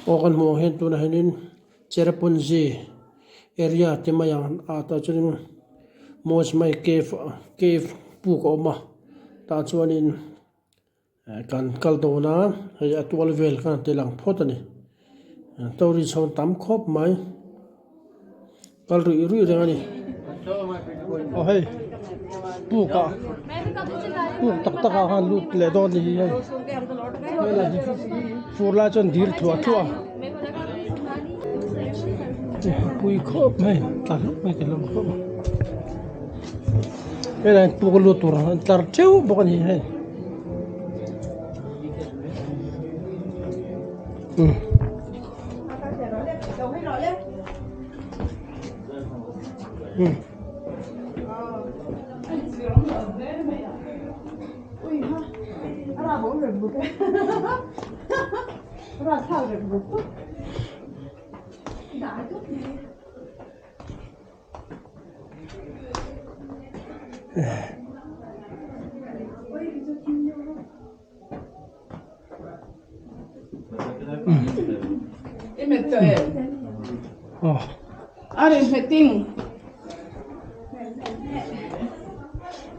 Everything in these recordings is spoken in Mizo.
Aw kan hmuh ang hian tunah hianin Cherrapunji area ti mai ang ah tah chuanin Mawsmai cave cave puk a awm a tah chuanin Kan kal dawn a, hei a tual vel khan a tilang phawt a ni. Tourist ho an tam khawp mai. Kal ruih ruih reng a ni. Aw hei puk ah puk tak tak ah khan lut leh dawn a ni hi hei. Helai hi fur lai chuan dil thuah thuah a. Pui khawp mai tla hluk mai ka hlauh khawp a. Helai hian puk a lut tur an tlar teuh bawk a ni hei.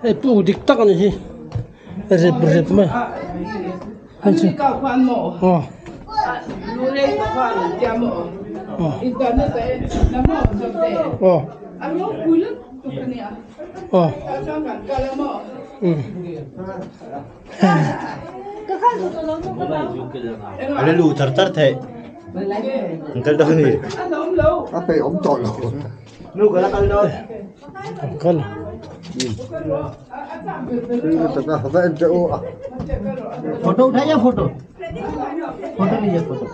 Hei puk dik tak a ni hi rep rep mai aw. Aw. Aw. A la lu char char thei an kal dawn ni a peih awm tawh lo nu ka la kal dawn kal photo उठाइए photo photo लीजिए photo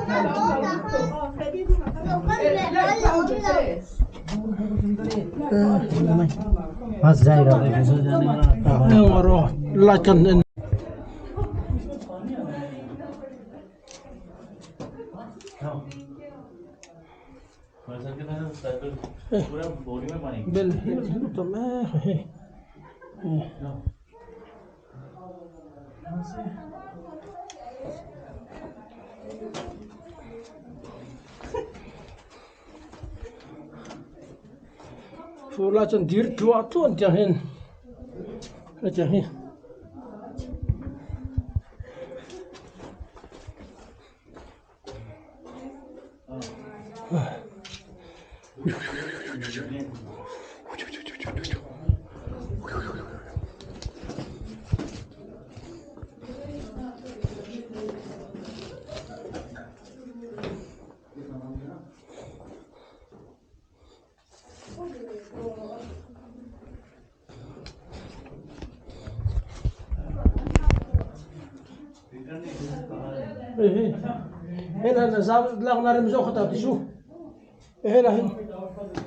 फंस जाएगा light kan en bel hi a tam em hei. Fur lai chuan dir tluah tluah an tiang hian hetiang hi.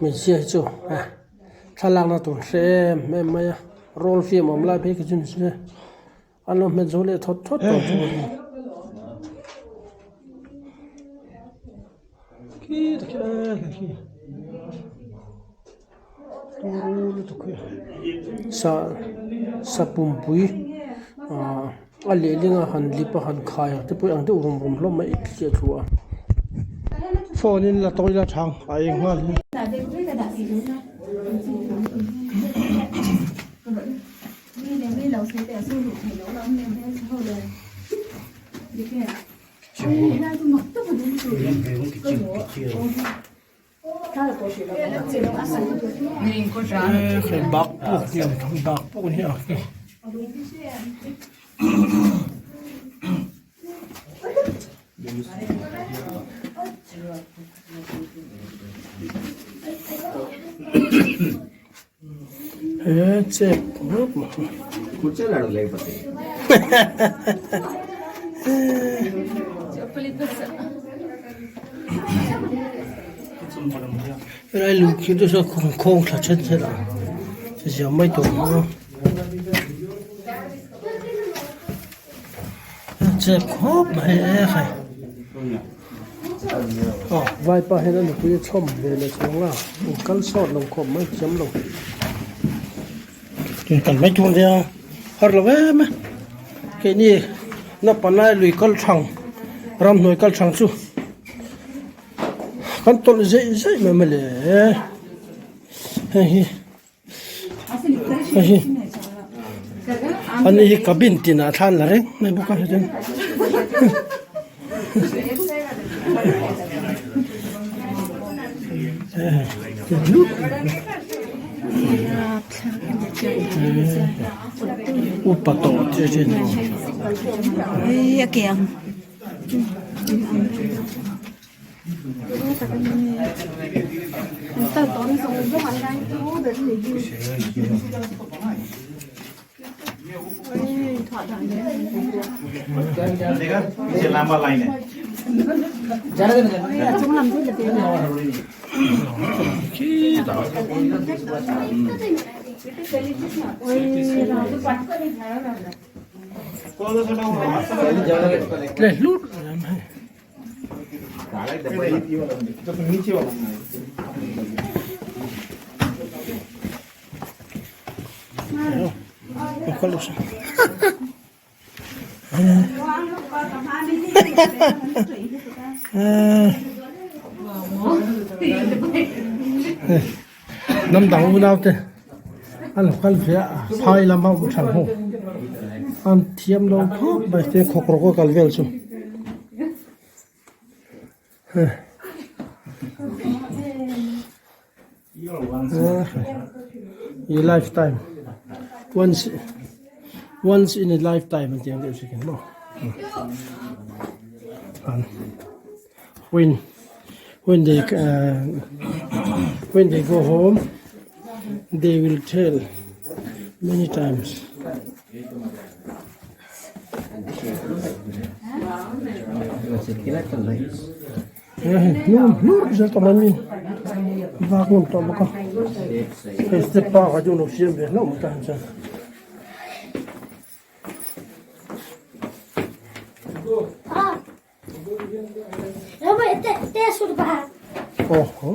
Hmeichhia hi chu thlalak na tur hre em em mai a roll film awm lai phei khi chu ni se an lo hmet zo leh thawt thawt tawh chu a ni. Khi ta khi e khi turu lutuk hi sa sa pumpui ah a lehling a han lip a han khai ang te pawh hi ang deuh rum rum hlawm mai i thliah thluah a phone in la tawi la chhang a eng nghal hi. Bak puk ni ang thang bak puk ni ang khi. He chep rup ma. Helai lui khi te saw khawng thla then then a che zia mai tawh ang a chep khawp mai e khai. Aw vaipa hian a nupui a chhawm ve leh chuang a in kal sawt lo khawp mai thiam lo in kal mai tur nia har lo em a keini naupang lai lui kal thang ramhnuai kal thang chu. Kan tawlh zeih zeih mai mawle hei hi hei hi ani hi cabin tinah thla an la reng mai bawk a hetiang upa tawh te a ni. Le hlut Hnam dang unau te an lo kal ve a phai lama awm than ho an thiam lo khawp mai te khawk rawk a kal vel chu. I lifetime once once in a lifetime an tih ang deuh chikin maw when when they when they go home they will tell many times. Hnum hlur zel tawh mai mi vak ngam tawh bawk a hei step pa kha chu lo siam ve hlauh mai ta hian chuan. Aw haw.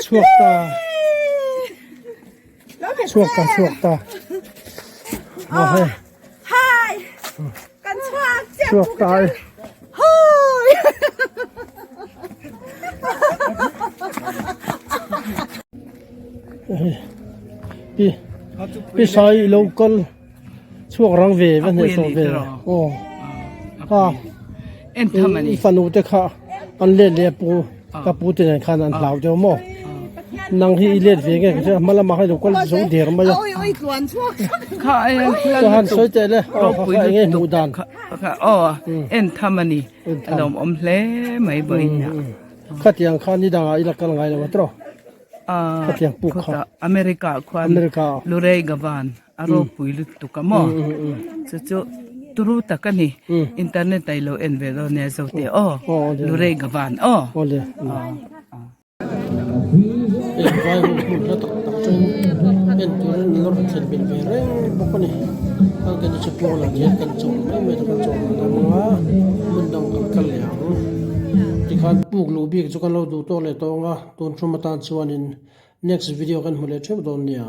Chhuak ta chhuak ta chhuak ta aw hei chhuak ta e pi pi sai lo kal chhuak rang ve va hneh tawh ve aw kha i fanu te kha an let leh a pu ka pu te nen khan an hlau deuh maw nang hi i let ve nge ka hria hma lamah khan i lo kal zo der mai a ka han sawi teh le aw kha kha enge hmuh dan aw en tham ani a lawm awm hle mai vawiin ah khatiang kha ni dangah i la kal ngai lo a tawh khatiang puk kha America khuan Lurei Gavan a ropui lutuk a maw chu chu turu tak a ni internet ah i lo en ve dawn nia zo te aw Lurei Gavan aw. Vai ho hmun hla tak tak chuan en turin an rawn thlen belh ve reng bawk a ni a kan inchhe pawn ah hian kan chawl mai mai kan chawl ang a hmun dang kan kal leh ang tikhan puk luh bik chu kan lo duh tawk leh tawng a tun thum atan chuanin next video kan hmu leh theuh dawn nia.